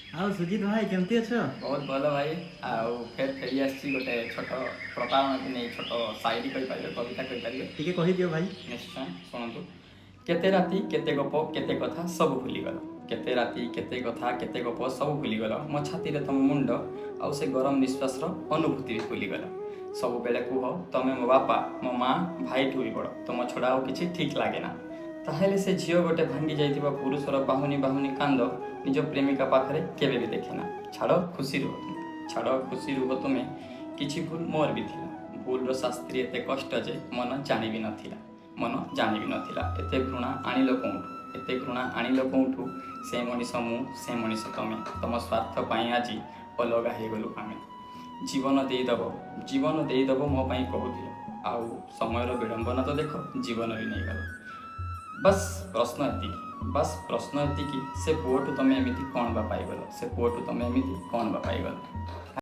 ଆଉ ସୁଜିତ ଭାଇ, କେମିତି ଅଛ? ବହୁତ ଭଲ ଭାଇ। ଆଉ ଫେର ଫେରି ଆସିଛି ଗୋଟେ ଛୋଟ ପ୍ରତାରଣାକୁ ନେଇ, ଛୋଟ ସାଇରୀ କହିପାରିବେ, କବିତା କହିପାରିବେ। ଟିକେ କହିଦିଅ ଭାଇ। ନିଶ୍ଚୟ, ଶୁଣନ୍ତୁ। କେତେ ରାତି, କେତେ ଗପ, କେତେ କଥା ସବୁ ଭୁଲିଗଲ। କେତେ ରାତି, କେତେ କଥା, କେତେ ଗପ ସବୁ ଭୁଲିଗଲ। ମୋ ଛାତିରେ ତମ ମୁଣ୍ଡ ଆଉ ସେ ଗରମ ନିଶ୍ୱାସର ଅନୁଭୂତି ବି ଭୁଲିଗଲ। ସବୁବେଳେ କୁହ ତମେ ମୋ ବାପା, ମୋ ମା, ଭାଇଠୁ ବି ବଡ଼, ତମ ଛଡ଼ା ଆଉ କିଛି ଠିକ୍ ଲାଗେ ନା। ତାହେଲେ ସେ ଝିଅ ଗୋଟେ ଭାଙ୍ଗି ଯାଇଥିବା ପୁରୁଷର ବାହୁନି ବାହୁନି କାନ୍ଦ ନିଜ ପ୍ରେମିକା ପାଖରେ କେବେ ବି ଦେଖେ ନା। ଛାଡ଼, ଖୁସି ରୁହ ତୁମେ। ଛାଡ଼, ଖୁସି ରୁହ ତୁମେ। କିଛି ଭୁଲ ମୋର ବି ଥିଲା। ଭୁଲର ଶାସ୍ତି ଏତେ କଷ୍ଟ ଯେ ମନ ଜାଣିବି ନଥିଲା, ମନ ଜାଣିବି ନଥିଲା। ଏତେ ଘୃଣା ଆଣିଲ କେଉଁଠୁ? ଏତେ ଘୃଣା ଆଣିଲ କେଉଁଠୁ? ସେ ମଣିଷ ମୁଁ, ସେ ମଣିଷ ତମେ। ତମ ସ୍ୱାର୍ଥ ପାଇଁ ଆଜି ଅଲଗା ହେଇଗଲୁ ଆମେ। ଜୀବନ ଦେଇଦବ, ଜୀବନ ଦେଇଦବ ମୋ ପାଇଁ କହୁଥିଲ, ଆଉ ସମୟର ବିଡ଼ମ୍ବନା ତ ଦେଖ, ଜୀବନ ବି ନେଇଗଲ। ବାସ୍ ପ୍ରଶ୍ନ ଏତିକି, ବାସ୍ ପ୍ରଶ୍ନ ଏତିକି, ସେ ପୁଅଠୁ ତମେ ଏମିତି କ'ଣ ବା ପାଇଗଲ? ସେ ପୁଅଠୁ ତମେ ଏମିତି କ'ଣ ବା ପାଇଗଲ?